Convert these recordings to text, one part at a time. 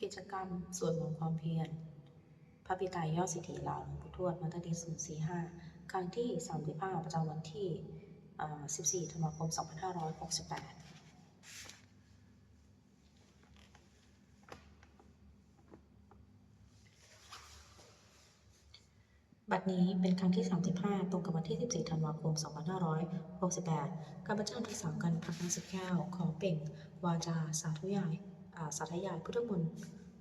ກິດຈະກຳສວດມົນຄວາມພຽນ ພະປີໄຕຍອດເສດຖີລາວ ຫຼວງປູ່ທວດ ມາເຕີ ປີສອງພັນສີ່ຮ້ອຍຫ້າ ຄັ້ງທີສາມສິບຫ້າ ປະຈຳວັນທີ ເອີ ສິບສີ່ ທັນວາຄົມ ສອງພັນຫ້າຮ້ອຍຫົກສິບແປດ. ບັດນີ້ເປັນຄັ້ງທີສາມສິບຫ້າ ຕົງກັບວັນທີສິບສີ່ ທັນວາຄົມ ສອງພັນຫ້າຮ້ອຍຫົກສິບແປດ. ຂ້າພະເຈົ້າ ທັກສາ ກັນພັກ ນາມສະແກ້ວ ຂໍເປັ່ງວາຈາສາທະຍາຍ ອາ ສາທະຍາຍພຸດທະມົນ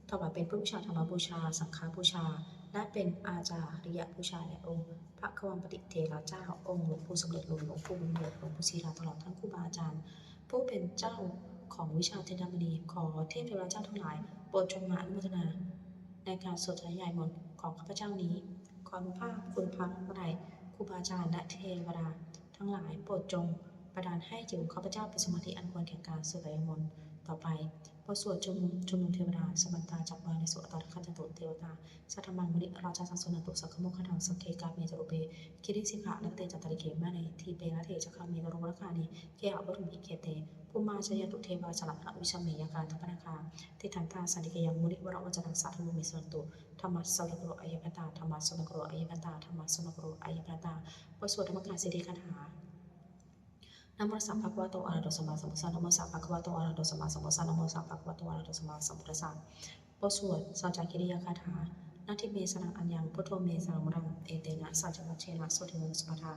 ຖວາຍເປັນພຸດທະບູຊາ, ທຳມະບູຊາ, ສັງຄະບູຊາ ແລະ ເປັນອາຈາລິຍະບູຊາແດ່ອົງພະຄະວັມປະຕິເຖລະເຈົ້າ, ອົງຫຼວງປູ່ສຳເລັດລຸນ, ຫຼວງປູ່ບຸນເລີດ, ຫຼວງປູ່ສີລາ ຕະຫຼອດທັງຄູບາອາຈານ ຜູ້ເປັນເຈົ້າຂອງວິຊາຈິນດາມະນີ. ຂໍເທບເທວະດາເຈົ້າທັງຫຼາຍ ໂປດຈົ່ງມາອະນຸໂມທະນາໃນການສວດສາທະຍາຍມົນຂອງຂ້າພະເຈົ້ານີ້. ຂໍອານຸພາບຄຸນພະລັກຂະນາຍຄູບາອາຈານ ແລະ ເທວະດາທັງຫຼາຍ ໂປດຈົ່ງບັນດານໃຫ້ຈິດຂອງຂ້າພະເຈົ້າເປັນສະມາທິອັນຄວນແກ່ການສວດສາທະຍາຍມົນຕໍ່ໄປ. ບົດສວດຊຸມນຸມ ຊຸມນຸມເທວະດາ ສະມັນຕາ ຈັກວາລາເລສຸ ອັດຕາລັກຂະນະໂຕ ເທວະຕາ ສະທຳມັງ ມຸນີ ຣາຊາສັງ ສຸນັນຕຸ ສັກຂະໂມຄະທັງ ສັກເຂ ກາເມ ຈະໂຣ ເປ ກິລິສິຂາ ລະກະເຕ ຈະຕາລິເຂ ມະາເນ ທີ ເປ ລະເຖ ຈັກຂາເມ ຕະໂຣ ວະຣະຄານີ ເກຫະ ວະລຸມຫິ ເຂເຕ ພູມມາ ຈາຍັນຕຸ ເທວາ ສະລະນະວິສະເມ ຍາກາ ທັບພະນາຄາ ຕິດທັນຕາ ສັນຕິເກ ຍະ ມຸນີ ວະຣະວະດານາ ສາທະໂວ ເມ ສຸນັນຕຸ ທຳມະສະວະນະໂກ ອາຍະປະຕາ ທຳມະສະວະນະໂກ ອາຍະປະຕາ ທຳມະສະວະນະໂກ ອາຍະປະຕາ. ບົດສວດທຳມະກາຍສິດທິກາຖາ. ນະໂມຕັດສະ ພະຄະວະໂຕ ອະລະຫະໂຕ ສຳມາສຳພຸດທັດສະ ນະໂມຕັດສະ ພະຄະວະໂຕ ອະລະຫະໂຕ ສຳມາສຳພຸດທັດສະ ນະໂມຕັດສະ ພະຄະວະໂຕ ອະລະຫະໂຕ ສຳມາສຳພຸດທັດສະ. ບົດສວດສັດຈະກິລິຍາຄາຖາ. ນາທິເມ ສະລັງ ອັນຍັງ ພຸດໂທ ເມ ສະລັງ ວະຣັງ ເອເຕນະ ສັດຈະວັດເຊນະ ໂສທິ ໂມ ສຸປະທາ.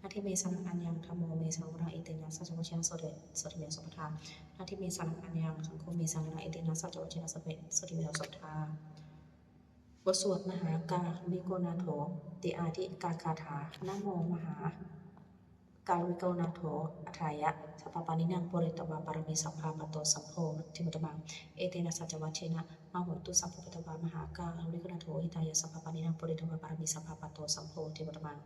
ນາທິເມ ສະລັງ ອັນຍັງ ທຳໂມ ເມ ສະລັງ ວະຣັງ ເອເຕນະ ສັດຈະວັດເຊນະ ໂສຕິ ໂສຕິ ເມ ສຸປະທາ. ນາທິເມ ສະລັງ ອັນຍັງ ສັງໂຄ ເມ ສະລັງ ວະຣັງ ເອເຕນະ ສັດຈະວັດເຊນະ ໂສຕິ ໂສຕິ ເມ ສຸປະທາ. ບົດສວດມະຫາກາລິໂກນາໂທ ຕິອາທິກາຄາຖາ. ນະໂມມະຫາກາລິໂກນາໂທ ອັດຖາຍະ ສັບພະປານິນັງ ປູເຣຕະວາ ປາຣະມີ ສັບພາ ປະໂຕ ສຳໂພ ທິວະຕະມັງ ເອເຕນະ ສັດຈະວັດເຊນະ ມະໂຫຕຸ ສັບໂພ ພະຄະວາ. ມະຫາກາລິໂກນາໂທ ຫິຕາຍະ ສັບພະປານິນັງ ປູເຣຕະວາ ປາຣະມີ ສັບພາ ປະໂຕ ສຳໂພ ທິວະຕະມັງ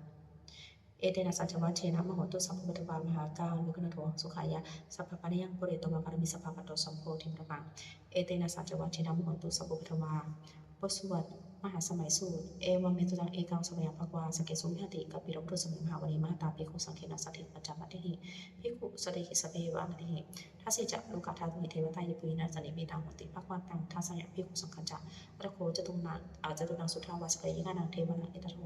ເອເຕນະ ສັດຈະວັດເຊນະ ມະໂຫຕຸ ສັບໂພ ພະຄະວາ. ມະຫາກາລິໂກນາໂທ ສຸຂາຍະ ສັບພະປານິຍັງ ປູເຣຕະວາ ປາຣະມີ ສັບພາ ປະໂຕ ສຳໂພ ທິວະຕະມັງ ເອເຕນະ ສັດຈະວັດເຊນະ ມະໂຫຕຸ ສັບໂພ ພະຄະວາ. ບົດສວດມະຫາສະໄໝສູດ. ເອວັມເມ ຕະທັງ ເອກັງ ສະມະຍັງ ພະຄະວາ ສັກເກສຸ ວິຫາຕິ ກັບປິລະວັດຖຸ ສະມິງ ມະຫາວະນີ ມະຫະຕາ ພິກຂຸ ສັງເຂນະ ສາທິ ປັນຈະ ມັດເຖຫິ ພິກຂຸ ສະເດຫິ ສັບເພ ເອວະ ອັນນະເຖຫິ ທັດເສ ຈະ ໂລກະທາຕຸຫິ ເທວະຕາ ຍະ ປູເຣນະ ສະເນ ເມຕັງ ໂຫຕິ ພະຄະວັນຕັງ ທັດສະຍະ ພິກຂຸ ສັງຄັນຈະ ອະຖະໂຂ ຈະຕຸນະ ອາ ຈະຕຸນັງ ສຸດທາວາສະກາຍະຍານາງ ເທວະນາງ ເອຕະໂທ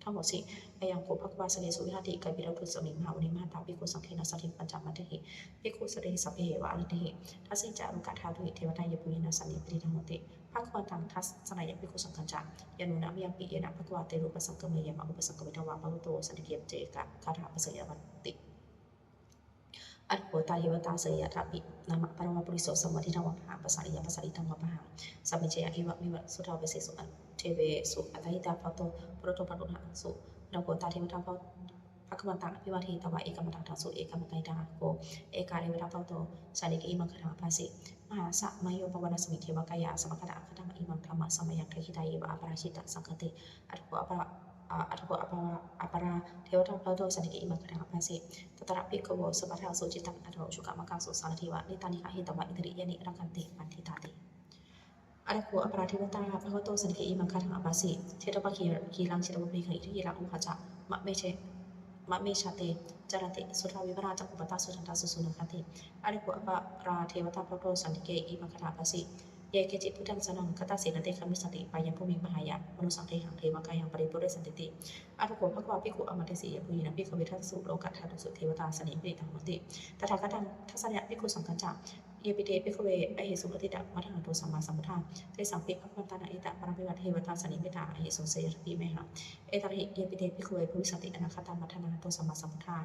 ທັງໝົດສີ່ ອາຍັງໂຄ ພະຄະວາ ສັກເກສຸ ວິຫາຕິ ກັບປິລະວັດຖຸ ສະມິງ ມະຫາວະນີ ມະຫະຕາ ພິກຂຸ ສັງເຂນະ ສາທິ ປັນຈະ ມັດເຖຫິ ພິກຂຸ ສະເດຫິ ສັບເພ ເອວະ ອະນະເຖຫິ ທັດເສ ຈະ ໂລກະທາຕຸຫິ ເທວະຕາ ຍະ ປູເຣນະ ສະເນ ເມຕິຕັງ ໂຫຕິ ພະຄະວັນຕັງ ທັດສະນະຍະ ພິກຂຸ ສັງຄັນຈະ ຍາໂນ ນະ ມະຍັງ ປິເຍນະ ພະຄະວາ ເຕ ໂລກັດສັງຄະເມ ຍະມະ ອຸປະສັງຄະເວທະວາ ພະວະໂຕ ສັນຕິເກ ເຈ ກະ ຄາຖາ ປະເສຍວັນຕິ ອະຖະໂຄ ຕາ ເທວະຕາ ເສຍຍະທະ ປິນາມະ ພະລະວາ ປຸລິໂສ ສະມາທິທັງ ວະພະຫັງ ປັດສະລິຍະ ປັດສະລິຕັງ ວະພະຫັງ ສະເມ ຈະຍະ ເອວະເມວະ ສຸດທາວາ ເສສຸ ອັນ ເທເວສຸ ອັດຕາຫິຕາ ພະວະໂຕ ປຸໂຣໂຕ ປະປຸນຫະສຸ ອະຖະໂຄ ຕາ ເທວະຕາ ພະຄະວັນຕັງ ອະພິວາເທຕະວາ ເອກະມັນຕັງ ທະນັງ ສຸ ເອກະມັນຕາຫິຕາ ໂຄ ເອກາ ເທວະຕາ ພະວະໂຕ ສັນຕິເກ ອິມັງຄະທັງ ອະພາສິ ມະຫາສະມະໂຍ ປະວາລະສະມິງ ເທວະກາຍາ ອະສະມະຄະຕາ ອາຄະທະ ມະ ອິມັງ ທຳມະສະມະຍັງ ທັກຂິຕາ ເຍວະ ອາປາຣາຊິຕະ ສັງຄະຕິ ອະຖະໂຄ ອາປາຣາ ອາ ອະຖະໂຄ ອາປາຣາ ອາປາຣາ ເທວະຕາ ພະວະໂຕ ສັນຕິເກ ອິມັງຄະທັງ ອະພາສິ ຕະຕະລະ ພິກຂະໂວ ສະພັດທາ ສຸຈິຕັງ ອະຖະໂຄ ສຸກະມະກັງ ສຸສາລະທີວະ ເນຕານິ ອະຫິຕະວະ ອິນທະລິຍານິ ລັກຂັນຕິ ປັນທິຕາຕິ ອະຖະໂຄ ອາປາຣາ ເທວະຕາ ພະວະໂຕ ສັນຕິເກ ອິມັງຄະທັງ ອະພາສິ ເຊຕະວະຄີ ຄີລັງ ເຊຕະວະພະນີຄັງ ອິນທິຄີລັງ ໂອຄະຈະ ມະເມເຊ ມະເມຊາເຕ ຈາລະຕິ ສຸທາ ວິມະລາ ຈັກຂຸປະຕາ ສຸທັນຕາ ສຸສູນາຄາຕິ ອະຖະໂຄ ອາປາຣາ ເທວະຕາ ພະວະໂຕ ສັນຕິເກ ອິມັງຄະທັງ ອະພາສິ ເຢເກຈິ ພຸດທັງສະນັງ ຄະຕາເສນາເຕ ຄາມິສັນຕິ ປາຍັງ ພູມິງ ມະຫາຍາ ມະໂນສັງເຕຫັງ ເທວະກາຍັງ ປະລິປູເຣສັນຕິຕິ ອະຖະໂຄ ພະຄະວາ ພິກຂຸ ອາມະເຕສິ ຍະ ປູເຣນະ ພິກຂະເວ ທັດສະສຸ ໂລກະທາຕຸສຸ ເທວະຕາ ສະເນ ເມຕິຕັງ ໂຫຕິ ຕະຖາຄະຕັງ ທັດສະຍະ ພິກຂຸ ສັງຄັນຈະ ຍະປິເຕ ພິກຂະເວ ອະເຫສຸ ປະຕິຕະ ມະທະຫັນໂຕ ສຳມາສຳພຸດທາ ເຕສັງປິ ພະຄະວັນຕານັງ ເອຕະ ປະຣະມິວັດ ເທວະຕາ ສະເນ ເມຕາ ອະເຫສຸ ເສຍຍະທະ ປິ ເມຫະ ເອຕະຫິ ຍະປິເຕ ພິກຂະເວ ພະວິສັນຕິ ອະນາຄະຕາ ມັດທະນາ ໂຕ ສຳມາສຳພຸດທາ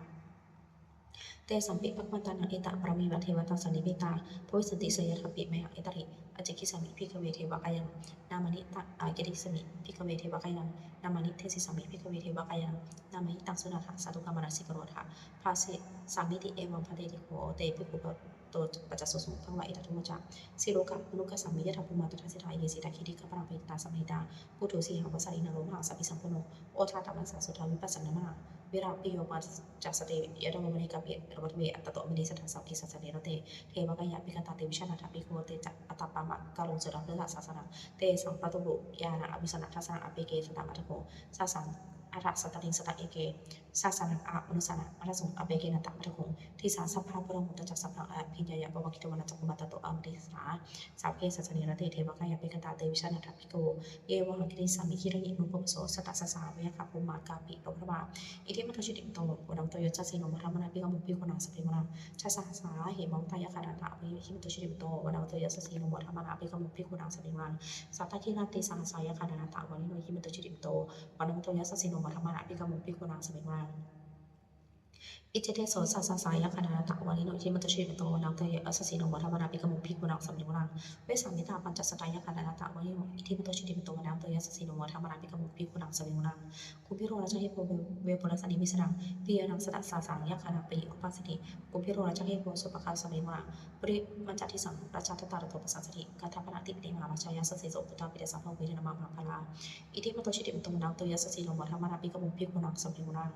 ເຕສັງປິ ພະຄະວັນຕານັງ ເອຕະ ປະຣະມິວັດ ເທວະຕາ ສະເນ ເມຕາ ພະວິສັນຕິ ເສຍຍະທະ ປິ ເມຫະ ເອຕະຫິ ອາເຈກິສະມິ ພິກຂະເວ ເທວະກາຍັງ ນາມານິ ຕະ ອາເກຕິສະມິ ພິກຂະເວ ເທວະກາຍັງ ນາມານິ ເທສິສະມິ ພິກຂະເວ ເທວະກາຍັງ ນາມາຫິ ຕັງ ສຸນາທະ ສາທຸກຳ ມະນະສິກາໂຣທະ ພາສີສາມິຕິ ເອວັມ ພັນເຕ ພິກຂຸ ເຕ ພິກຂຸ ໂຕ ປັດຈະໂສສຸ ພະຄະວາ ເອຕະໂທ ວາຈາ ສິໂລການຸກະສາມິ ຍະຖາ ພູມາ ຕະທະ ເສດຖາ ເອເກ ເສດຖາ ຄີຕິກະ ປະລັງ ເປຕາ ສະມະຫິຕາ ປຸໂທ ສີຫະວາສະລີ ນະໂຣມະຫາ ສະບພິສັງໂພໂນ ໂອທາ ຕະມັນສາ ສຸທາ ວິປັດສະນາມະ ເວລາ ປິໂຍ ປັນຈະສະເຕ ຍະດາວະ ມະເນກາ ເພ ລະວະທະເວ ອັດຕະໂຕ ອະມະນີ ສັດຖາ ສາວັກຄີ ສາສະເນ ຣະເຕ ເທວະກາຍາ ປິກະຕາ ເຕ ວິຊານາທະ ພິກຂະໂວ ເຕ ຈະ ອະຕະປະມະກາໂຣ ໂສດາ ເພສະ ສະປະຕູ ຍານະ ອະວິຊະນະ ທັດສະນະ ອະເປເກ ສະຕະ ມັດທະໂຄ ສາສັງ ອະທະ ສະຕະລິງ ສະຕະເອເກ ສາສະນັງ ອະມະນຸສານັງ ມັດທະສົງ ອະເປເກ ນະຕະ ມັດທະຄົງ ເທ ຕິສາ ສັບພະ ປະລະມຸດຕະຈັກ ສັບພັງ ອະພິນຍາຍະ ປະວະກິດຕະວັນນະຈັກ ອຸມາຕະໂຕ ອາມະຕິສາ ສັບເພ ສັດສະເນ ຣະເຕ ເທວະະ ກາຍາ ເປຕະຕາ ເຕ ວິຊານາຖາ ພິກຂຸ ເອວັງ ອັກຂະນິສາມິ ກິລະຫິ ນຸປະວະໂສ ສັດຕະສະສາ ເວຍະຄະ ພົມມະ ກາປິ ໂລກະທະວາ ອິທິມະໂຕ ຈຸຕິມະໂຕ ວະນະວະໂຕ ຍັດສະສີໂນ ມະທະມະນາ ພິກຂະມຸ ພິກຂຸນັງ ສະເພວະນາ ຊະສະຫະສາ ເຫມະວະຕາ ຍັກຂະ ດານະຕະ ວະລິໂນ ອິທິມະໂຕ ຈຸຕິມະໂຕ ວະນະວະໂຕ ຍັດສະສີໂນ ມະທະມະນາ ພິກຂະມຸ ພິກຂຸນັງ ສະເພວະນາ ສາຕະກິລະ ຕິສະຫະສາ ຍັກຂະ ດານະຕະ ວະລິໂນ ອິທິມະໂຕ ຈຸຕິມະໂຕ ວະນະວະໂຕ ຍັດສະສີໂນ ມະທະມະນາ ພິກຂະມຸ ພິກຂຸນັງ ສະເພວະນາ ອິດທິເຕໂສ ຊະຊາສາ ຍັກຂະ ດານະຕະ ວະລິໂນ ອິທິມະໂຕ ຈຸຕິມະໂຕ ວະນະວະໂຕ ຍັດສະສີໂນ ມະທະມະນາ ພິກຂະມຸ ພິກຂຸນັງ ສະເພວະນາ ເວສາ ເມຕາ ປັນຈະສະຕາ ຍັກຂະ ດານະຕະ ວະລິໂນ ອິທິມະໂຕ ຈຸຕິມະໂຕ ວະນະວະໂຕ ຍັດສະສີໂນ ມະທະມະນາ ພິກຂະມຸ ພິກຂຸນັງ ສະເພວະນາ ກຸມພີໂຣ ຣາຊາ ເທໂພ ເວ ເວປຸລະສະນິມິສສະນັງ ວິຫາຣັງ ສັດຕະສາສາ ຍັກຂະນາ ປະຍຸປາສະຕິ ກຸມພີໂຣ ຣາຊາ ເທໂພ ໂສປະຄາສະເມວະນາ ປຸລິມັນຈະທິສັງ ຣາຊາ ທັດຕາຣະໂຕ ປະສາສະຕິ ກະທາປະນະຕິເຕມະຫາ ຣາຊາ ຍັດສະສີໂສ ພຸດທາ ປິດຕະສາພະ ເວທະນາມະຫາພະລາ ອິທິມະໂຕ ຈຸຕິມະໂຕ ວະນະວະໂຕ ຍັດສະສີໂນ ມະທະມະນາ ພິກຂະມຸ ພິກຂຸນັງ ສະເພວະນາ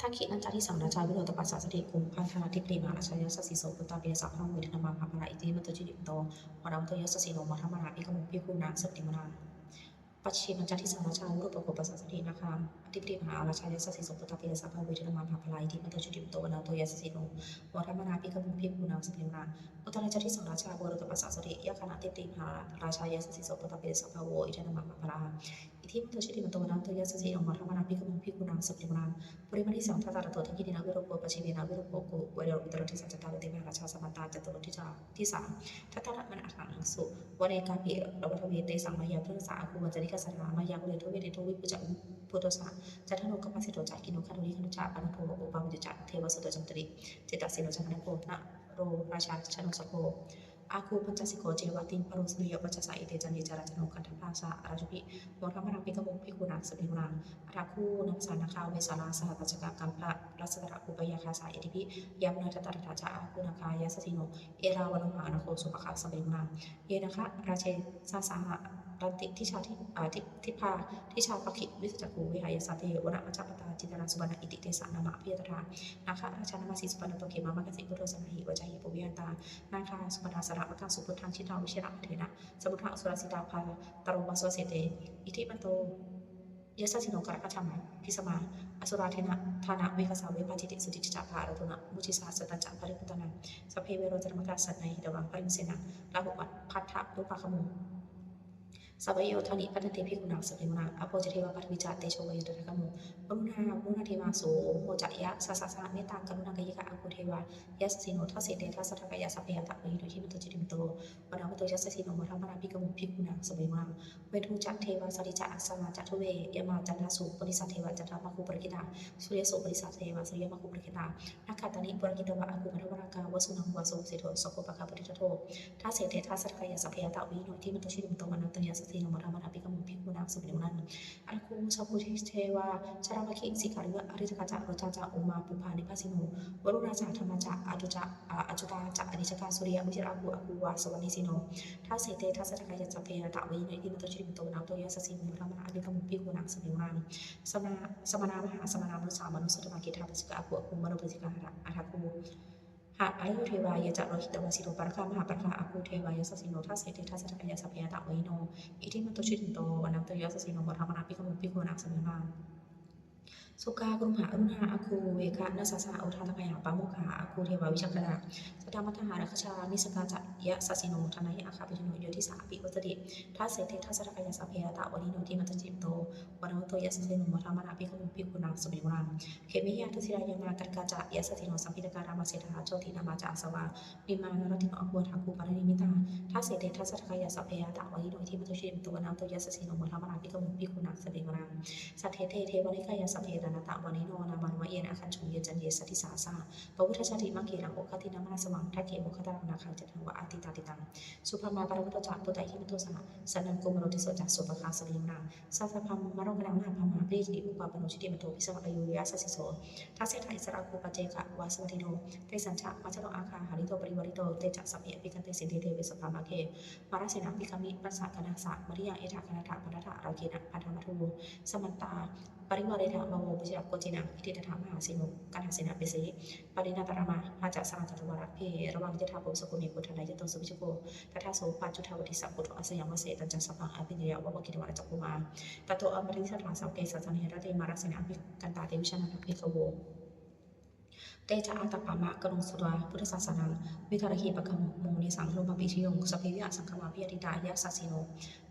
ທັກຂິນັນຈາທິສັງ ຣາຊາ ວິໂຣຕະປະສາສະຕິ ກຸມພັນທະນາທິບດີ ມະຫາລາຊາ ຍັດສະສີໂສ ພຸດທາ ປິດຕະສາພະ ເວທະນາມະຫາພະລາ ອິທິມະໂຕ ຈຸຕິມະໂຕ ວະນະວະໂຕ ຍັດສະສີໂນ ມະທະມະນາ ພິກຂະມຸ ພິກຂຸນັງ ສະເພວະນາ ປັດຊິມັນຈາທິສັງ ຣາຊາ ວະຣູປະໂຄ ປະສາສະຕິ ນາຄາທິບດີ ມະຫາລາຊາ ຍັດສະສີໂສ ພຸດທາ ປິດຕະສາພະ ເວທະນາມະຫາພະລາ ອິທິມະໂຕ ຈຸຕິມະໂຕ ວະນະວະໂຕ ຍັດສະສີໂນ ມະທະມະນາ ພິກຂະມຸ ພິກຂຸນັງ ສະເພວະນາ ອຸດຕະລາຈາທິສັງ ຣາຊາ ໂວໂຣຕະປະສາສະຕິ ຍັກຂະນາທິບດີ ມະຫາລາຊາ ຍັດສະສີໂສ ພຸດທາ ປິດຕະສາພະ ໂວ ອິທະນາມະຫາພະລາ ອິທິມະໂຕ ຈຸຕິມະໂຕ ວະນະວະໂຕ ຍັດສະສີໂນ ມະທະມະນາ ພິກຂະມຸ ພິກຂຸນັງ ສະເພວະນາ ປຸລິມະນິສັງ ທັດຕາຣະໂຕ ທັກຂິເນນະ ວິໂຣໂພ ປັດຊິເມນະ ວິໂຣໂພ ໂກ ເວໂຣ ອຸດຕະໂຣທິສັງ ຈະຕາໂລ ເຕ ມະຫາລາຊາ ສະມັນຕາ ຈະຕຸໂລ ທິສາ ທິສາ ທັດຕະນະມະນະຫັງ ສຸ ວະເນ ກາປິ ລະວັດທະເວ ເຕສັງ ມາຍັງ ພະໂລຊະ ອາກູ ວັນຈະລິກາ ສະຖາ ມາຍັງ ເຣໂທ ເວເຣໂທ ວິປຸ ຈະ ໂອໂພໂທສະ ຈະທະໂນ ກຳມະເສໂຕ ຈະ ກິນໂນ ຄະໂຕ ລີ ຄະໂຕ ຈະ ປະນະໂທ ໂອປາ ວິໂຕ ຈະ ເທວະ ສຸໂຕ ຈະ ມັນຕະລິ ເຈຕະເສໂນ ຈະ ຄະນະໂກ ນະ ໂຣ ຣາຊາ ຊະໂນ ສະໂພ ອາຄູ ປັນຈະສິໂກ ເຈວະ ຕິມພະໂຣ ສຸລິໂຍ ວັດຈະສະ ເອເຕ ຈັນເຍ ຈາຣາ ຈະໂນ ກັນທະພາ ສະ ອາຣາຈຸພິ ໂມທະມະນາ ພິກຂະມຸ ພິກຂຸນັງ ສະເພວະນາ ອະຖາຄູ ນັກສາ ນາຄາ ເວສາລາ ສະຫັດສະກະ ກັມພະ ລັດສະຕະ ອຸປະຍາຄາສາ ເອທິພິ ຍາມຸນາ ທັດຕະ ທະ ຈະ ອາຄູ ນາຄາ ຍັດສະສີໂນ ເອລາ ວະໂລຫະ ອະນາໂຄ ໂສປະຄາ ສະເພວະນາ ເຍນະຄະ ຣາເຊ ສະ ສະຫະ ຕັນຕິ ທິຊາ ທິ ອາ ທິ ທິພາ ທິຊາ ປັກຂິ ວິສະຈັກຂຸ ເວຫາຍັດສາ ເທວະນະ ມັດຈະປະຕາ ຈິນຕະນາ ສຸວັນນະ ອິຕິ ເຕສະ ນາມະ ອະພິຍະຕະຖາ ນາຄະ ຣາຊາ ນະມະສີ ສຸປັນນະໂຕ ເຂມາ ມັກຂະສິ ພຸດໂທ ສະນາຫິ ວະຈາຫິ ປຸບປິຍັນຕາ ນາຄາ ສຸປະນາ ສະລະ ມັກຂັງ ສຸພຸດທັງ ຈິດທາ ວິເຊນະ ຄະເທນະ ສະມຸດທະ ອະສຸລະສິດຕາ ພາ ຕະໂຣ ວາສະເວເຕ ອິທິມະໂຕ ຍັດສະສີໂນ ກະລະຄະທຳມະ ພິສະມາ ອະສຸລາ ເທນະ ທານະ ເວກະສາ ເວພາ ຈິຕິ ສຸທິ ຈະ ພາ ອາຣາໂທນະ ມຸຈິສາ ສັດຕັນຈະ ພະລິປຸດຕານັງ ສະເພ ເວໂຣ ຈະ ນະມະກະ ສັນນະຫິ ຕະວັງ ປະລິງເສນະ ລາຫຸ ພັດທະ ໂລພະຄະໂມ ສະວະໂຍທານິ ພັດທັນເຕ ພິກຂຸນັງ ສະເພວະນາ ອາໂປ ຈະ ເທວະ ປະຖະວິ ຈະ ເທໂຊ ວາໂຍ ທະທະ ກາໂມ ວະລຸນາ ວະລຸນາ ເທວາ ໂສໂຫ ຈະ ຍະ ສະສະ ສະ ເມຕຕາ ກະລຸນາ ກາຍິກະ ອາຄູ ເທວາ ຍັດສະສີໂນ ທະເສເຕ ທະສະທະກາຍະ ສະພະຍາຕະ ວະລິໂນ ອິທິມະໂຕ ຈຸຕິມະໂຕ ວະນະວະໂຕ ຍັດສະສີໂນ ມະທະມະນາ ພິກຂະມຸ ພິກຂຸນັງ ສະເມວະນາ ເວທູ ຈະ ເທວາ ສະລິ ຈະ ອາສະນາ ຈະ ທຸເວ ຍະມາ ຈັນທາ ສຸ ໂພລິສາ ເທວາ ຈັນທາ ມະຄຸ ປຸລະກິຕາ ສຸລິໂສ ໂພລິສາ ເທວາ ສຸລິຍະ ມະຄຸ ປຸລະກິຕາ ນາຄາຕານິ ປຸລະກິຕະວະ ອາຄູ ມະທະວະນາກາ ວະສຸນັງ ວາໂສ ເສໂທ ສະໂຄ ປະຄາ ປຸດທິທາໂທ ທະເສເຕ ທະສະທະກາຍະ ສະພະຍາຕະ ວະລິໂນ ອິທິມະໂຕ ຈຸຕິມະໂຕ ວະນະວະໂຕ ຍັດສະສີໂນ ມະທະມະນາ ພິກຂະມຸ ພິກຂຸນັງ ສະເມວະນາ ອະລະຄູ ສະພູ ເທວາ ຊະລະມະຄີ ສີຄາລິວະ ອາຣິຕະກາ ຈະ ໂຣຈາ ຈະ ໂອມາ ປຸບພາ ນິພາສິໂນ ວະລຸນາ ຈະ ທຳມາ ຈະ ອະຕຸຈະ ອາ ອະຈຸຕາ ຈະ ອະນິຈຈະກາ ສຸລິຍະ ວະຊິຣະ ອາຄູ ອາຄູ ວາສະວັນນິສິໂນ ທະເສເຕ ທະສະທະກາຍະ ສະພະຍາຕະ ວະລິໂນ ອິທິມະໂຕ ຈຸຕິມະໂຕ ວະນະວະໂຕ ຍັດສະສີໂນ ມະທະມະນາ ພິກຂະມຸ ພິກຂຸນັງ ສະເມວະນາ ສະມະນາ ສະມະນາມະຫາ ສະມະນາມະນຸດສາ ມະນຸດສະທຳມະ ກິດທາ ປັດສະກະ ອາຄູ ອາຄູ ມະໂນ ປັດສະກະ ອາຣາ ອາຖາຄູ ຫະ ອາຍຸ ເທວາ ເຍ ຈະ ໂລຫິຕະວາສິໂນ ປະລະຄາ ມະຫາປະລະຄາ ອາຄູ ເທວາ ຍັດສະສີໂນ ທະເສເຕ ທະສະທະກາຍະ ສະພະຍາຕະ ວະລິໂນ ອິທິມະໂຕ ຈຸຕິມະໂຕ ວະນະວະໂຕ ຍັດສະສີໂນ ມະທະມະນາ ພິກຂະມຸ ພິກຂຸນັງ ສະເມວະນາ ສຸກາ ກະລຸມຫາ ອະລຸນຫາ ອາຄູ ເວຄະ ນະສາສະ ໂອທາ ທະພະຍາ ປາໂມຄາ ອາຄູ ເທວາ ວິຈັກຂະນາ ສະດາມະທະຫາ ຣາຄະຊາ ມິສະກາ ຈະ ຍະສະສີໂນ ທະນາຍະ ອາຄາ ປະຍຸໂນ ໂຍທິສາ ອະປິວັດຕະຕິ ທະເສເຕ ທະສະທະກາຍະ ສະພະຍາຕະ ວະລິໂນ ອິທິມະໂຕ ຈິດໂຕ ວະນະວະໂຕ ຍະສະສີໂນ ມະທະມະນາ ພິກຂະມຸ ພິກຂຸນັງ ສະເມວະນາ ເຂເມຫິ ອາຕຸສິລາ ຍາມາ ກັດກາ ຈະ ຍະສະສີໂນ ສຳພິດຕະກາ ຣາມະເສດຖາ ໂຈຕິນາມາ ຈະ ອາສະວາ ນິມມານະຣັດຕິໂນ ອາຄູ ອາຖາຄູ ປາຣະນິມິຕາ ທະເສເຕ ທະສະທະກາຍະ ສະພະຍາຕະ ວະລິໂນ ອິທິມະໂຕ ຈຸຕິມະໂຕ ວະນະວະໂຕ ຍະສະສີໂນ ມະທະມະນາ ພິກຂະມຸ ພິກຂຸນັງ ສະເມວະນາ ສັດເທເຕ ເທວະນິກາຍະ ສະເພ ຣານະຕະ ວະລິໂນ ນາມານຸວະເຍນະ ອາຄັນຈຸງ ເຍ ຈັນເຍ ສະດິສາສະ ປະວຸດທະ ຈາຕິ ມັກເຂລັງ ໂອຄະຕິນາມະນາສະວັງ ທັກເຂ ໂມຄະຕະລັງ ນາຄັງ ຈັນທັງ ວະ ອາຕິຕາຕິຕັງ ສຸພະມາ ປະລະວະໂຕ ຈະ ປຸດຕາ ອິທິມະໂຕ ສະ ສະນັງ ໂກມະໂລ ຕິໂສ ຈະ ໂສພະຄາ ສະເພວະນາ ສະສະພາ ມະໂນຄະລັງ ມະຫາພາມາ ປະກິດຕິ ອຸປະປະໂນ ຈຸຕິມະໂຕ ພິສະວະ ອາຍຸ ຍະສະສິໂສ ທະເສຖາ ອິດສະຣະ ໂຄ ປະເຈກະ ວາສະວັດທິໂນ ເຕສັນຈະ ມະຈະໂນ ອາຄາ ຫະລິໂຕ ປະລິວາລິໂຕ ເຕຈະ ສະເພ ອະພິກະເຕ ສິນເດ ເທເວ ສະພາ ມາເຄ ມາຣາເສນາ ພິກຂະມິ ປັດສະ ກະນາສະ ມະລິຍັງ ເອທະ ຄະນະທະ ພັນທະທະ ຣາເຄນະ ພັນທະມະທຸ ສະມັນຕາ ປະລິວາເຣທະ ວາໂວ ວິຊະຍາໂກຈິນັງ ອິດທິຕະຖາ ມະຫາເສໂນ ກັນຫາເສນະເປເສ ປາເນນະຕະຣາມະ ພາຈະສະລັງຄະຕະວາຣະ ເພລະວັງ ຍັດຖາ ໂພວິສະໂກ ເມ ໂພທະລາຍະໂຕ ສຸວິຊະໂກ ທັດຖາ ໂສ ປັດຈຸທະວັດທິສະ ປຸດໂທ ອາສະຍັງ ວະເສຕັນ ຈັງ ສະພັງ ອະພິນຍາ ວະວະກິດຕະວານະຈັກຂຸມາ ຕະໂຕ ອາມະຕິສະຖາ ສາວະເກ ສາສະເນ ຣະເຕ ມາຣັກເສນາ ອະພິກກັນຕາ ເຕ ວິຊານາ ພະເພຄະໂວ ເຕຈະອາຕະປະມະກະລຸງສຸດວາ ພຸດທະສາສະນັງ ວິກາລະຫິປະຄະມຸງ ເນສັງ ໂລມະປິຊະຍຸງ ສັບເພ ວິຫະສັງຄະມາ ວິຫາຕິຕາ ຍະສາສີໂນ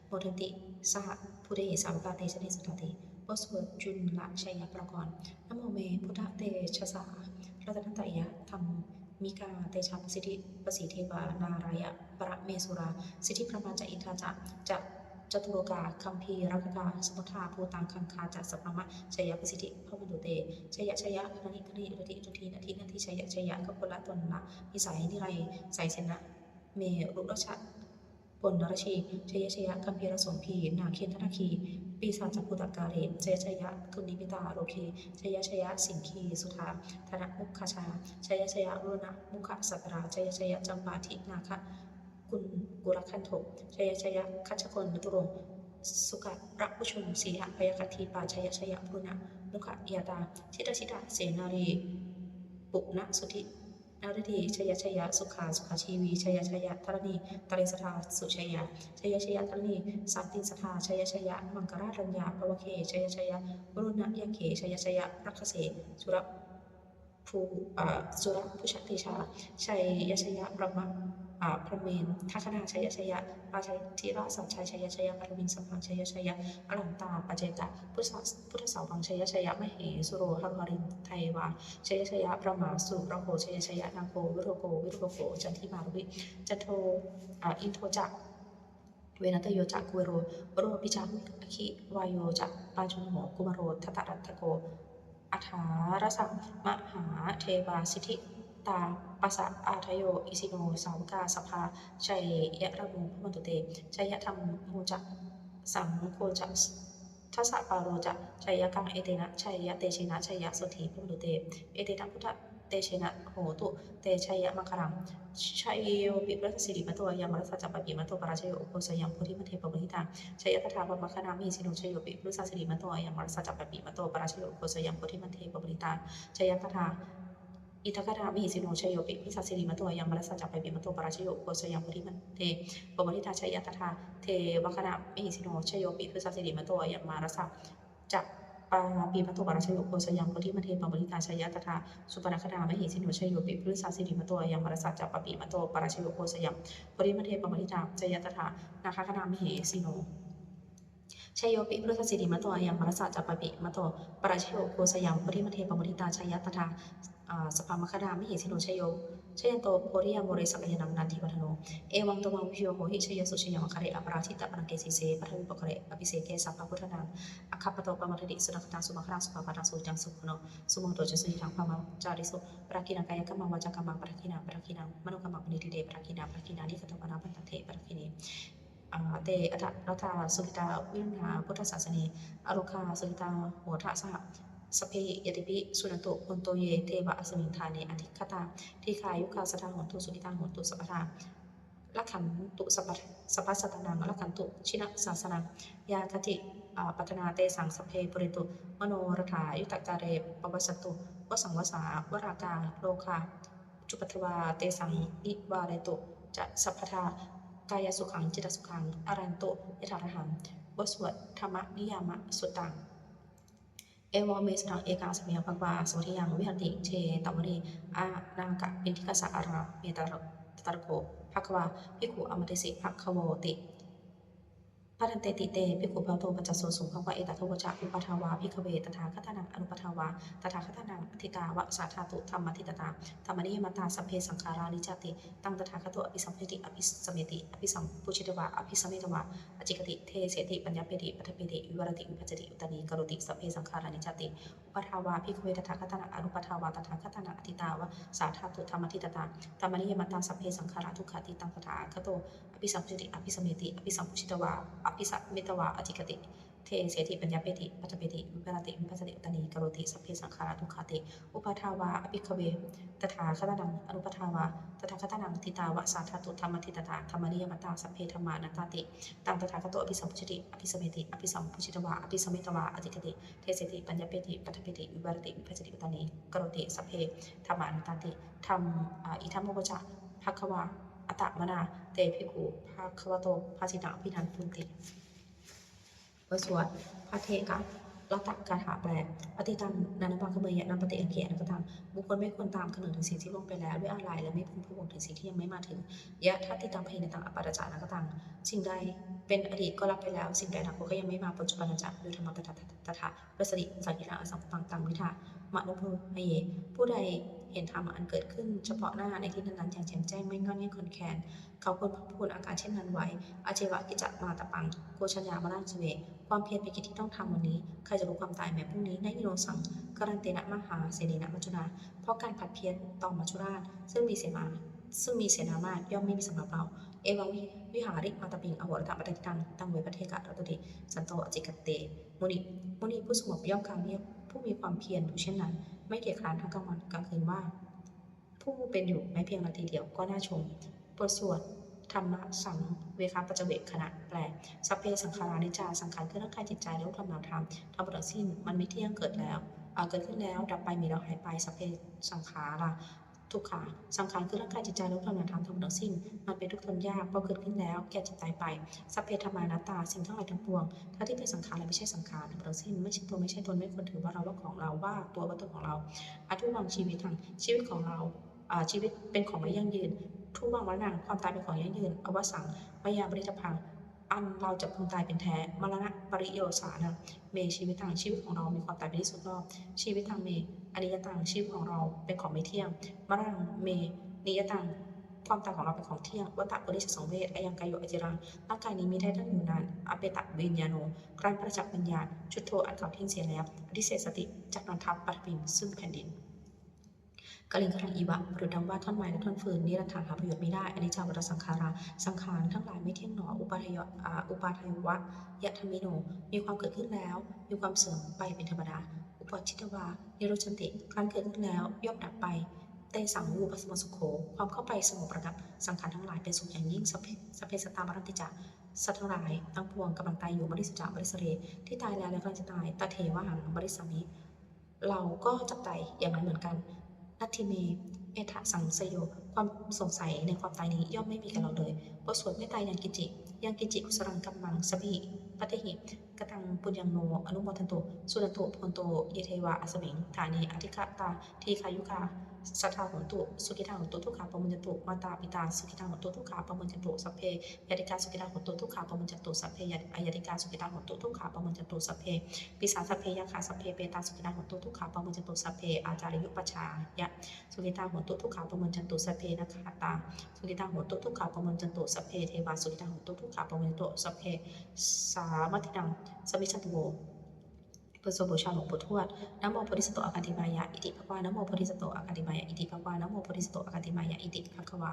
ໂມທັນຕິ ສະຫະ ພູເຕ ສາວະກາ ເຕ ຈະເນ ສຸດທາຕິ. ບົດສວດຈຸນລະໄຊຍະປະກອນ. ນະໂມເມ ພຸດທະເຕຊະສາ ລັດຕະນະຕະຍະທຳມິກາ ເຕຊາປະສິດທິ ປະສີເທວາ ນາຣາຍະ ປະເມສຸຣາ ສິດທິບຣະມາ ຈະອິນທາ ຈະ ຈະ ຈະຕຸໂລກາ ຄຳພີລະກະກາ ສະມຸດທາ ພູຕັງ ຄັງຄາ ຈະ ສະພະມະ ໄຊຍະປະສິດທິ ພະວັນຕຸເຕ ໄຊຍະ ໄຊຍະ ຄະນະນິ ຄະນະນິ ອຸດທິ ອຸດທິ ນັດທິ ນັດທິ ໄຊຍະ ໄຊຍະ ກັບໂພລະຕຸນລະ ນິໄສ ນິໄລ ໄສເສນະ ເມລຸຣາຊະ ປົນນະລາຊີ ໄຊຍະ ໄຊຍະ ກັມພີລະສົມພີ ນາເຄນທະນາຄີ ປີສາຈະພູຕະກາເລ ໄຊຍະ ໄຊຍະ ຕຸນນິມິຕາໂລຄີ ໄຊຍະ ໄຊຍະ ສິງຄີສຸທາ ທະນະມຸກຄາຊາ ໄຊຍະ ໄຊຍະ ວະລຸນະມຸກຄະສັດຕະລາ ໄຊຍະ ໄຊຍະ ຈຳປາທິນາຄະ ກຸນກຸລະຄັນໂທ ໄຊຍະ ໄຊຍະ ຄັດຊະໂຄນະຕຸໂລ ສຸກະລະວຸຊຸນ ສີຫະພະຍາຄັນທີປາ ໄຊຍະ ໄຊຍະ ວະລຸນະມຸກຄະຍາຕາ ທິດຕະສິດຕະເສນາລີ ປຸນະສຸດທິ ນາລະດີ ໄຊຍະ ໄຊຍະ ສຸຂາ ສຸຂາຊີວີ ໄຊຍະ ໄຊຍະ ທະລະນີ ທະເລສະຖາ ສຸໄຊຍາ ໄຊຍະ ໄຊຍະ ທະລະນີ ສາຕິນສະຖາ ໄຊຍະ ໄຊຍະ ມັງກະລາລັນຍາ ປະວະເຄ ໄຊຍະ ໄຊຍະ ວະລຸນະຍະເຄ ໄຊຍະ ໄຊຍະ ຣັກຂະເສ ສຸລະພູ ອາ ສຸລະພູຊະເຕຊາ ໄຊຍະ ໄຊຍະ ບຣະມະ ອາ ບຣະເມນທະຄະນາ ໄຊຍະ ໄຊຍະ ປາຊາທິລາສັນໄຊ ໄຊຍະ ໄຊຍະ ປະທະວິງສະພັງ ໄຊຍະ ໄຊຍະ ອະລັນຕາປະເຈກະ ພຸດທະ ພຸດທະສາວັງ ໄຊຍະ ໄຊຍະ ມະເຫສຸໂຣ ຮາລຸຫະລິນເທວາ ໄຊຍະ ໄຊຍະ ບຣະມາສຸຣະໂຄ ໄຊຍະ ໄຊຍະ ນາໂຄ ວິໂຣໂຄ ວິຣູປະໂຄ ຈັນທິມາລຸວິ ຈັນໂທ ອາ ອິນໂທຈະ ເວນະຕະໂຍຈະ ຄຸເວໂຣ ໂຣປິຈະ ອະຄິວາໂຍຈະ ປາຈຸນໂຫ ກຸມາໂຣ ທັດຕະຣັດທະໂກ ອັດຖາຣະສະ ມະຫາເທວາ ສິດທິຕາປັດສະ ອາທະໂຍ ອິຊິໂນ ສາວະກາ ສັບພາ ໄຊຍະລາໂມ ພະວັນຕຸເຕ ໄຊຍະທຳໂມຈະ ສັງໂຄຈະ ທັດສະປາໂລຈະ ໄຊຍະກັງ ເອເຕນະ ໄຊຍະເຕເຊນະ ໄຊຍະໂສທີ ພະວັນຕຸເຕ ເອເຕນະ ພຸດທະເຕເຊນະ ໂຫຕຸເຕ ໄຊຍະມັງຄະລັງ ໄຊໂຍປິ ພຸດທະສິລິມະໂຕ ອາຍັງ ມາຣັສສະ ຈະປະປິມະໂຕ ປະລາຊະໂຍ ໂອໂຄ ໄຊຍັງ ໂພທິມັນເທ ປະມຸດທິຕາ ໄຊຍະຕະຖາ ທຳມະຄະນາ ມະເຫສິໂນ ໄຊໂຍປິ ພຸດທະສິລິມະໂຕ ອາຍັງ ມາຣັສສະ ຈະປະປິມະໂຕ ປະລາຊະໂຍ ໂອໂຄ ໄຊຍັງ ໂພທິມັນເທ ປະມຸດທິຕາ ໄຊຍະຕະຖາ ອິນທະຄະນາ ມະເຫສິໂນ ໄຊໂຍປິ ພຸດທະສິລິມະໂຕ ອາຍັງ ມາຣັສສະ ຈະປະປິມະໂຕ ປະລາຊະໂຍ ໂອໂຄ ໄຊຍັງ ໂພທິມັນເທ ປະມຸດທິຕາ ໄຊຍະຕະຖາ ເທວະຄະນາ ມະເຫສິໂນ ໄຊໂຍປິ ພຸດທະສິລິມະໂຕ ອາຍັງ ມາຣັສສະ ຈະປະປິມະໂຕ ປະລາຊະໂຍ ໂອໂຄ ໄຊຍັງ ໂພທິມັນເທ ປະມຸດທິຕາ ໄຊຍະຕະຖາ ສຸປະນະຄະນາ ມະເຫສິໂນ ໄຊໂຍປິ ພຸດທະສິລິມະໂຕ ອາຍັງ ມາຣັສສະ ຈະປະປິມະໂຕ ປະລາຊະໂຍ ໂອໂຄ ໄຊຍັງ ໂພທິມັນເທ ປະມຸດທິຕາ ໄຊຍະຕະຖາ ນາຄະຄະນາ ມະເຫສິໂນ ໄຊໂຍປິ ພຸດທະສິລິມະໂຕ ອາຍັງ ມາຣັສສະ ຈະປະປິມະໂຕ ປະລາຊະໂຍ ໂອໂຄ ໄຊຍັງ ໂພທິມັນເທ ປະມຸດທິຕາ ໄຊຍະຕະຖາ ອາ ສະພະມະຄະນາ ມະເຫສິໂນ ໄຊໂຍ ໄຊຍັນໂຕ ໂພລິຍະໂມເຣ ສັກກະຍານັງ ນັນທິວັດທະໂນ ເອວັງ ຕະວັງ ວິເຊໂຫ ຫິ ໄຊຍະໂສ ໄຊຍະມັງຄະເລ ອະປະຣາຈິດຕະປະລັງເກ ສີເສ ປະທະວີໂປກະເລ ອະພິເສເກ ສັບພະພຸດທານັງ ອາຄັບປະໂຕ ປະມຸດທະຕິ ສຸນັກຂະຕັງ ສຸມັງຄະລັງ ສຸພາພະທັງ ສຸວິຈັງ ສຸຂະໂນ ສຸມົງໂຕ ຈະ ສຸທີທັງ ພະມະຈາຣິສຸ ປະດາກິນາ ກາຍະກຳມັງ ວາຈາກຳມັງ ປະດາກິນາ ປະດາກິນາ ມະໂນກຳມັງ ປະນິທິເດ ປະດາກິນາ ປະດາກິນາ ນິກະຕະວານາ ພັນຕະເທ ປະດາກິນີ ອາ ເຕ ອັດຕະ ລັດຕາ ສຸກິຕາ ວິລຸນນາ ພຸດທະສາສະເນ ອາໂລຄາ ສຸກິຕາ ໂຫທະ ສະຫະ ສັບເພ ຍາຕິປິ ສຸນັນຕຸ ໂພນໂຕ ເຢ ເທວາ ອັສມິງ ຖາເນ ອະທິກຂະຕາ ດີຄາຍຸກາ ສະທາ ໂຫນຕຸ ສຸຂິຕາ ໂຫນຕຸ ສັບພະທາ ລັກຂັນຕຸ ສັບພະ ສັບພະສັດຕານັງ ລັກຂັນຕຸ ຊິນະສາສະນັງ ຢາກະຕິ ອາ ປັດຖະນາ ເຕສັງ ສັບເພ ປູເຣນຕຸ ມະໂນລະຖາ ຍຸດທະກາເຣ ປະວັດສັນຕຸ ວະສັງ ວະສາ ວະຣາກາ ໂລຄາ ຈຸປັດຖະວາ ເຕສັງ ນິວາເຣນຕຸ ຈະ ສັບພະທາ ກາຍະສຸຂັງ ຈິດຕະສຸຂັງ ອະລັນຕຸ ຍະຖາທະຫັງ ບົດສວດທຳມະນິຍາມະສຸດຕັງ ເອວະເມ ສະດັງ ເອກັງ ສະເມ ພະຄະວາ ສະວັດທິຍັງ ວິຫາຣະຕິ ເຈຕະວະເນ ອະນາກະປິນທິກະສະ ອາຣາເມ ຕະຕະໂກ ພະຄະວາ ພິກຂຸ ອາມະຕິສິ ພະຄະໂວຕິ ພະທັນເຕຕິ ເຕ ພິກຂຸ ພະວະໂຕ ປັນຈະໂສສຸ ພະຄະວາ ເອຕະທະໂວຈະ ອຸປະທາວາ ພິກຂະເວ ຕະຖາຄະຕານັງ ອະນຸປະທາວາ ຕະຖາຄະຕານັງ ອະທິກາວະສາ ທາຕຸ ທຳມະທິດຕະຕາ ທຳມະນິຍາມະຕາ ສັບເພ ສັງຂາຣາ ອະນິດຈາຕິ ຕັງ ຕະຖາຄະໂຕ ອະພິສຳພຸດທິ ອະພິສະເມຕິ ອະພິສຳພຸດທິຕະວາ ອະພິສະເມຕະວາ ອະຈິກຂະຕິ ເທເສຕິ ບັນຍາເປຕິ ປະຖະເປຕິ ວິວັດຕະຕິ ວິພັດຈະຕິ ອຸດຕານີ ກະໂຣຕິ ສັບເພ ສັງຂາຣາ ອະນິດຈາຕິ ອຸປະທາວາ ພິກຂະເວ ຕະຖາຄະຕານັງ ອະນຸປະທາວາ ຕະຖາຄະຕານັງ ອະທິກາວະສາ ທາຕຸ ທຳມະທິດຕະຕາ ທຳມະນິຍາມະຕາ ສັບເພ ສັງຂາຣາ ທຸກຂະຕິ ຕັງ ຕະຖາຄະໂຕ ອະພິສຳພຸດທິ ອະພິສະເມຕິ ອະພິສຳພຸດທິຕະວາ ອະພິສະເມຕະວາ ອະຈິກຂະຕິ ເທເສຕິ ປັນຍາເປຕິ ປັດຖະເປຕິ ວິວະລະຕິ ວິພັດສະຕິ ອຸດຕະນີ ກະໂຣຕິ ສັບເພ ສັງຂາຣາ ທຸກຂາຕິ ອຸປາທາວາ ອະພິກຂະເວ ຕະຖາຄະຕານັງ ອະນຸປາທາວາ ຕະຖາຄະຕານັງ ທິຕາວະສາທາຕຸ ທຳມະທິຕາ ທຳມະນິຍາມະຕາ ສັບເພ ທຳມາ ອະນັດຕາຕິ ຕັງ ຕະຖາຄະໂຕ ອະພິສຳພຸດສະຕິ ອະພິສະເມຕິ ອະພິສຳພຸດຊິດວາ ອະພິສຳເມຕວາ ອະຕິກະຕິ ເທເສຕິ ປັນຍາເປຕິ ປັດຖະເປຕິ ວິວະລະຕິ ວິພັດສະຕິ ອຸດຕະນີ ກະໂຣຕິ ສັບເພ ທຳມາ ອະນັດຕາຕິ ທຳ ອາ ອິທັມ ໂມວະຈະ ພະຄະວາ ອາຕະມະນາ ເຕ ພິກຂຸ ພະຄະວະໂຕ ພາສິຕັງ ອະພິນາທຸນຕິ. ບົດສວດ ພັດເທກະລັດຕະກາຖາ ແປລ. ອະຕີຕັງ ນານະວັກຂະເມຍະ ນະປະຕິກັງເຂ ອະນາກະຕັງ. ບຸກຄົນໄມ່ຄວນຕາມຄຳນຶງເຖິງສິ່ງທີ່ລ່ວງໄປແລ້ວດ້ວຍອາລັຍ ແລະ ໄມ່ພົນພະວົງເຖິງສິ່ງທີ່ຍັງໄມ່ມາເຖິງ. ຍະຖາທິຕັງ ປະຫິນະຕັງ ອະປາດະຈະ ອະນາກະຕັງ. ສິ່ງໃດເປັນອະດີດກໍລະໄປແລ້ວ, สิ่ງໃດອະນາຄົດກໍຍັງໄມ່ມາ, ປັດຈຸບັນນະຈະ ໂຍທຳມະ ຕະຖະ ຕະຖະ ປັດສະຕິ ສັງກິດທັງ ອະສັງກຸປັງ ຕັງ ວິທາ ມະນຸໂພຮະເຍ. ຜູ້ໃດເຫັນທຳອັນເກີດຂຶ້ນສະເພາະໜ້າໃນທີ່ນັ້ນໆຢ່າງແຈ່ມແຈ້ງ, ໄມ່ງອນແງນຄອນແຄນ, ເຂົາຄວນພອກພູນອາການເຊັ່ນນັ້ນໄວ້. ອາເຈວະ ກິດຈະມາຕະປັງ ໂຄຊະຍາມະລັງສະເວ. ຄວາມພຽນເປັນກິດທີ່ຕ້ອງທຳວັນນີ້, ໃຄຈະຮູ້ຄວາມຕາຍແມ້ພລຸ້ງນີ້. ນະຫິໂນ ສັງກະລັນເຕນະ ມະຫາເສເນນະ ມັດຈຸນາ. ເພາະການຜັດພຽນຕໍ່ມັດຈຸລາດ ຊຶ່ງມີເສມາ ຊຶ່ງມີເສນາມາກ ຍ່ອມໄມ່ມີສຳລັບເຮົາ. ເອວັງ ວິຫາຣິມາຕະປິງ ອະໂຫລະຕະມະຕະກິດຕັງ ຕັງ ເວ ພັດເທກະ ລັດຕະຕິ ສັນໂຕ ອະຈິກະເຕ ມຸນິ. ມຸນີຜູ້ສະຫງົບ ຍ່ອມກ່າວຮຽກຜູ້ມີຄວາມພຽນຢູ່ເຊັ່ນນັ້ນ, ໄມ່ເກຍຄຮ້ານທັງກາງວັນກາງຄືນວ່າ ຜູ້ເປັນຢູ່ແມ້ພຽງລາຕີດຽວກໍໜ້າຊົມ. ບົດສວດທຳມະສັງເວຄະປັດຈະເວກຂະນະ ແປລ. ສັບເພ ສັງຂາຣາ ນິດຈາ. ສັງຂານຄືຮ່າງກາຍ, ຈິດໃຈ ແລະ ຮູບທຳນາມທຳ ທັງໝົດທັງສິ້ນມັນມີທ່ຽງ, ເກີດແລ້ວ ເກີດຂຶ້ນແລ້ວ ດັບໄປ, ມີແລ້ວຫາຍໄປ. ສັບເພ ສັງຂາຣາ ທຸກຂາ. ສັງຂານຄືຮ່າງກາຍ, ຈິດໃຈ ແລະ ຮູບທຳນາມທຳ ທັງໝົດທັງສິ້ນມັນເປັນທຸກ ທົນຍາກ, ເພາະເກີດຂຶ້ນແລ້ວ ແກ່ ເຈັບ, ຕາຍໄປ. ສັບເພ ທຳມາ ອະນັດຕາ. ສິ່ງທັງຫຼາຍທັງປວງ ທັງທີ່ເປັນສັງຂານ ແລະ ບໍ່ໃຊ່ສັງຂານ, ທັງໝົດທັງສິ້ນ ໄມ່ໃຊ່ຕົນ, ໄມ່ໃຊ່ຕົນ, ໄມ່ຄວນຖືວ່າເຮົາວ່າຂອງເຮົາ, ວ່າຕົວວ່າຕົນຂອງເຮົາ. ອະທຸວັງ ຊີວິດທັງ ຊີວິດຂອງເຮົາ ອາ ຊີວິດເປັນຂອງບໍ່ຢັ້ງຢືນ. ທຸວັງ ມະລະນັງ ຄວາມຕາຍເປັນຂອງຢັ້ງຢືນ. ອະວະສັງ ມະຍາ ປະລິດຕະພັງ ອັນເຮົາຈະເພິ່ງຕາຍເປັນແທ້. ມະລະນະປະລິໂຍສານັງ ເມ ຊີວິດທັງ ຊີວິດຂອງເຮົາມີຄວາມຕາຍເປັນທີ່ສຸດຮອບ. ຊີວິດທັງ ເມ ອະນິຍະຕັງ ຊີວິດຂອງເຮົາເປັນຂອງບໍ່ທ່ຽງ. ມະຣະນັງ ເມ ນິຍະຕັງ ຄວາມຕາຍຂອງເຮົາເປັນຂອງທ່ຽງ. ວັດຕະ ປະລິດສະສັງເວດ ອະຍັງກາໂຍ ອະຈີລັງ ຮ່າງກາຍນີ້ມີໄດ້ຕັ້ງຢູ່ນານ. ອະເປຕະ ວິນຍາໂນ ການປາສະຈາກວິນຍານ. ຈຸດໂທ ອັນເຂົາຖິ້ມເສຍແລ້ວ. ອະທິເສສະຕິ ຈັກນອນທັບ. ປະຖະປິງ ຊຶ່ງແຜ່ນດິນ. ກະລິງຄະລັງ ອີວະ ປະດຸດດັ່ງວ່າທ່ອນໄມ້ ແລະ ທ່ອນຟືນ. ນິລັດຖາງ ຫາປະໂຫຍດມິໄດ້. ອະນິດຈາ ວັດຕະສັງຂາຣາ ສັງຂານທັງຫຼາຍໄມ່ທ່ຽງໜໍ. ອຸປາທະຍະ ອາ ອຸປາທະວະ ຍະທຳມິໂນ ມີຄວາມເກີດຂຶ້ນແລ້ວ ມີຄວາມເສື່ອມໄປເປັນທຳມະດາ. ອຸປະຈິດຕະວາ ນິໂຣດຈັນຕິ ຄານເກີດຂຶ້ນແລ້ວ ຍ່ອມດັບໄປ. ເຕສັງ ວູປະສະໂມສຸໂຂ ຄວາມເຂົ້າໄປສະຫງົບລະດັບ. ສັງຂານທັງຫຼາຍເປັນສຸກຢ່າງຍິ່ງ. ສັບເພ ສັບເພ ສັດຕາ ມະຣັນຕິຈະ ສັດທັງຫຼາຍທັງປວງກຳລັງຕາຍຢູ່. ມະລິສະຈະ ມະລິສະເຣ ທີ່ຕາຍແລ້ວ ແລະ ກຳລັງຈະຕາຍ. ຕະເທວະຫັງ ມະລິສາມິ ເຮົາກໍຈັກຕາຍຢ່າງນັ້ນເໝືອນກັນ. ນັດຖິເມ ເອທະສັງສະໂຍ ຄວາມສົງໄສໃນຄວາມຕາຍນີ້ຍ່ອມໄມ່ມີແກ່ເຮົາເລີຍ. ບົດສວດເມດຕາ ຍັງກິດຈິ ຍັງກິດຈິ ກຸສະລັງກັມມັງ ສັບເພ ປັດເຕຫິ ກະຕັງ ປຸນຍັງໂນ ອະນຸໂມທັນຕຸ ສຸນັນຕຸ ພະວັນຕຸ ເຍເທວະ ອັດສະມິງ ຖາເນ ອະທິກະຕາ ດີຄາຍຸກາ ສັດທາ ໂຫນຕຸ ສຸຂິດຕາ ໂຫນຕຸ ທຸກຂາ ປະມຸນຈັນຕຸ ມາຕາ ປິຕາ ສຸຂິດຕາ ໂຫນຕຸ ທຸກຂາ ປະມຸນຈັນຕຸ ສັບເພ ຍາຕິກາ ສຸຂິດຕາ ໂຫນຕຸ ທຸກຂາ ປະມຸນຈັນຕຸ ສັບເພ ຍາ ອາຍາຕິກາ ສຸຂິດຕາ ໂຫນຕຸ ທຸກຂາ ປະມຸນຈັນຕຸ ສັບເພ ປີສາ ສັບເພ ຍັກຂາ ສັບເພ ເປຕາ ສຸຂິດຕາ ໂຫນຕຸ ທຸກຂາ ປະມຸນຈັນຕຸ ສັບເພ ອາຈາລະຍຸປະຊາຍະ ສຸຂິດຕາ ໂຫນຕຸ ທຸກຂາ ປະມຸນຈັນຕຸ ສັບເພ ນາຄະຕາ ສຸຂິດຕາ ໂຫນຕຸ ທຸກຂາ ປະມຸນຈັນຕຸ ສັບເພ ເທວາ ສຸຂິດຕາ ໂຫນຕຸ ທຸກຂາ ປະມຸນຈັນຕຸ ສັບເພ ສາມັດທິນັງ ສະມິດສະຕຸໂວ. ບົດສວດບູຊາຫຼວງປູ່ທວດ ນະໂມໂພທິສັດໂຕ ອາຄັນຕິມາຍະ ອິຕິພະຄວາ ນະໂມໂພທິສັດໂຕ ອາຄັນຕິມາຍະ ອິຕິພະຄວາ ນະໂມໂພທິສັດໂຕ ອາຄັນຕິມາຍະ ອິຕິພະຄວາ.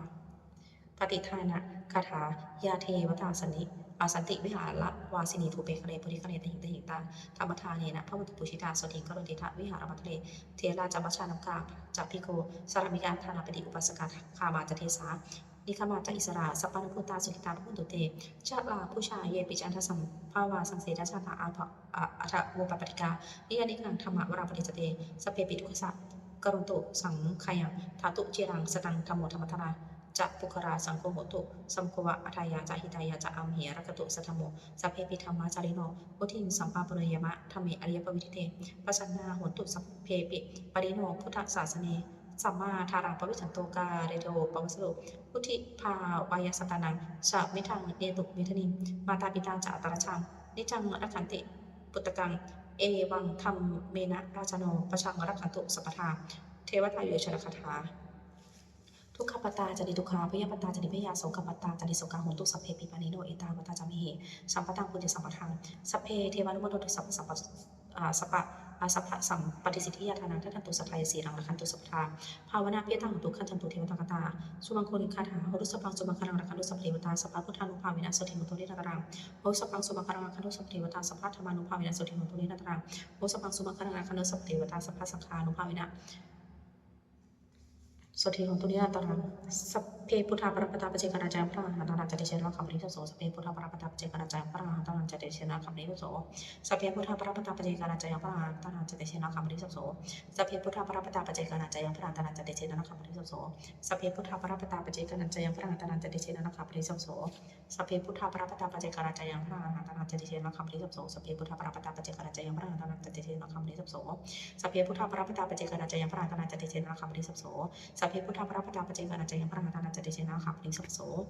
ປະຕິທານະກາຖາ ຍາເທວະຕາສັນຕິ ອາ ສັນຕິວິຫາລະວາສິນີ ພູເປຄະເລ ໂພທິຄະເລ ຕະຫິງຕະຫິງຕາ ທຳມະທາເນນະ ພະວັນຕຸ ປູຊະຕາ ສະຫວັດຖີກະໂຣຕິ ທະວິຫາຣະມັນທະເລ ເຖລາຈະວະຊານຳກາ ຈະພິກຂຸ ສາລາມິກາ ທານາທິປະຕິ ອຸປາສະກາ ຄາມາຈະເທສາ ນິຄະມາຈະອິດສະລາ ສັບປະນາພູຕາ ສຸຂິດຕາ ພະວັນຕຸເຕ ຈະລາພູຊາ ເຍປິ ຈັນທະສຳພະວາ ສັງເສດາ ຊາຕາ ອາພະ ອາ ອັດຖະວະປະປະຕິກາ ນິຍານິກັງ ທຳມະວະລາປະຕິສະເຕ ສັບເພປິ ທຸກຂະສະ ກະໂຣນຕຸ ສັງຄະຍັງ ທາຕຸ ຈິລັງ ສະຕັງ ທຳໂມ ທຳມະທາຣາ ຈະ ປຸກຄະລາ ສັງໂຄ ໂຫຕຸ ສຳໂຄວະ ອັດຖາຍາ ຈະ ຫິຕາຍາ ຈະ ອັມເຫ ລັກຂະຕຸ ສັດທຳໂມ ສັບເພປິ ທຳມະຈາຣິໂນ ວຸດທິງ ສຳປາປຸເນຍມະ ທຳເມ ອະລິຍະປະວິທິເຕ ປະສັນນາ ໂຫນຕຸ ສັບເພປິ ປະດີໂນ ພຸດທະສາສະເນ ສຳມາທາລັງ ປະວິຊັນໂຕ ກາເຣໂທ ປະວັດສະຕຸ ວຸດທິພາວາຍະ ສັດຕານັງ ສະມິດທັງ ເນຕຸ ເມທານິງ ມາຕາປິຕາ ຈະ ອັດຕະລັດທັງ ນິດຈັງ ຣັກຂັນຕິ ປຸດຕະກັງ ເອວັງ ທຳເມນະ ຣາຊາໂນ ປະຊາງ ຣັກຂັນຕຸ ສັບພະທາ ເທວະຕາໂຍ ຈະ ຣັກຂະທາ. ທຸກຂະປັດຕາ ຈະ ນິທຸກຂາ ພະຍາປັດຕາ ຈະ ນິພະຍາ ໂສກະປັດຕາ ຈະ ນິໂສກາ ໂຫນຕຸ ສັບເພປິ ປານີໂນ ເອຕາວັດຕາ ຈາມະເຫ ສຳປະຕັງ ປຸນຍະສຳປະທັງ ສັບເພ ເທວານຸໂມທັນຕຸ ສັບພະ ສັບພະ ອາ ສັບພະ Sabbasampattisiddhiyā dānaṃ dadantu saddhāya sīlaṃ rakkhantu sabbadā. Bhāvanābhirattaṃ hontu gacchantu devatāgatā. Sumaṅgalaṃ cātumaṅgalaṃ gāthā. Sumaṅgalaṃ cātumaṅgalaṃ rakkhantu sabbadevatā. Sabbabuddhānubhāvena sotthī hontu nirantaraṃ. Om sabbaṃ sumaṅgalaṃ rakkhantu sabbadevatā. Sabbadhammānubhāvena sotthī hontu nirantaraṃ. Om sabbaṃ sumaṅgalaṃ rakkhantu sabbadevatā. Sabbasaṅghānubhāvena sotthī hontu nirantaraṃ. Sabbe buddhā balappattā paccekānañca yaṃ balaṃ arahantānañca tejena rakkhaṃ bandhāmi sabbaso. Sabbe buddhā balappattā paccekānañca yaṃ balaṃ arahantānañca tejena rakkhaṃ bandhāmi sabbaso. Sabbe buddhā balappattā paccekānañca yaṃ balaṃ arahantānañca tejena rakkhaṃ bandhāmi sabbaso. Sabbe buddhā balappattā paccekānañca yaṃ balaṃ arahantānañca tejena rakkhaṃ bandhāmi sabbaso. Sabbe buddhā balappattā paccekānañca yaṃ balaṃ arahantānañca tejena rakkhaṃ bandhāmi sabbaso. Sabbe buddhā balappattā paccekānañca yaṃ balaṃ arahantānañca tejena rakkhaṃ bandhāmi sabbaso. Sabbe buddhā balappattā paccekānañca yaṃ balaṃ arahantānañca tejena rakkhaṃ bandhāmi sabbaso. Sabbe buddhā balappattā paccekānañca yaṃ balaṃ arahantānañca tejena rakkhaṃ bandhāmi sabbaso. Sabbe buddhā balappattā paccekānañca yaṃ balaṃ arahantānañca tejena rakkhaṃ bandhāmi sabbaso.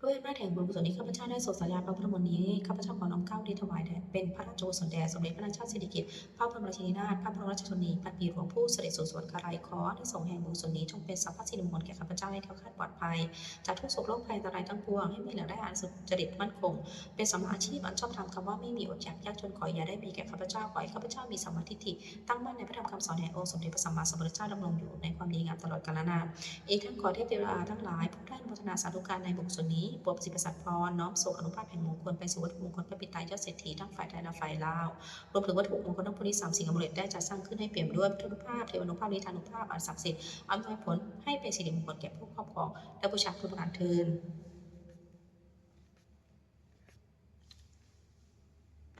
ด้วยอำนาจแห่งบุญกุศลนี้ ข้าพเจ้าได้สวมสาธยายพระพุทธมนต์นี้ ข้าพเจ้าขอน้อมเกล้าอุทิศถวายแด่ เป็นพระราชกุศลแด่สมเด็จพระนางเจ้าสิริกิติ์ พระบรมราชินีนาถ พระบรมราชชนนีพันปีหลวง ผู้เสด็จสู่สวรรคาลัย ขออานิสงส์แห่งบุญกุศลนี้ จงเป็นสัพพสิริมงคลแก่ข้าพเจ้า ให้แคล้วคลาดปลอดภัยจากทุกข์โศกโรคภัยอันตรายทั้งปวง ให้มีแหล่งได้อานิสงส์สุจริตมั่นคง เป็นสัมมาอาชีพอันชอบธรรม คำว่าไม่มีอดอยากยากจนขออย่าได้มีแก่ข้าพเจ้า ขอให้ข้าพเจ้ามีสัมมาทิฏฐิ ตั้งมั่นในพระธรรมคำสอนแห่งองค์สมเด็จพระสัมมาสัมพุทธเจ้า ดำรงอยู่ในความดีงามตลอดกาลนาน อีกทั้งขอเทพเทวดาทั้งหลายผู้ได้อนุโมทนาสาธุการในบุญกุศลนี้ โปรดประสิทธิ์ประสาทพร น้อมส่งอานุภาพแห่งมงคลไปสู่วัตถุมงคลพระปิดตา ยอดเศรษฐีทั้งฝ่ายไทยและฝ่ายลาว รวมถึงวัตถุมงคลทั้งปวงนี้ สามสิ่ง อามูเลต ได้จัดสร้างขึ้นให้เปี่ยมด้วยพุทธานุภาพ เทวานุภาพ และอิทธานุภาพอันศักดิ์สิทธิ์ อำนวยผลให้เป็นสิริมงคลแก่ผู้ครอบครองและบูชาทุกประการเทอญ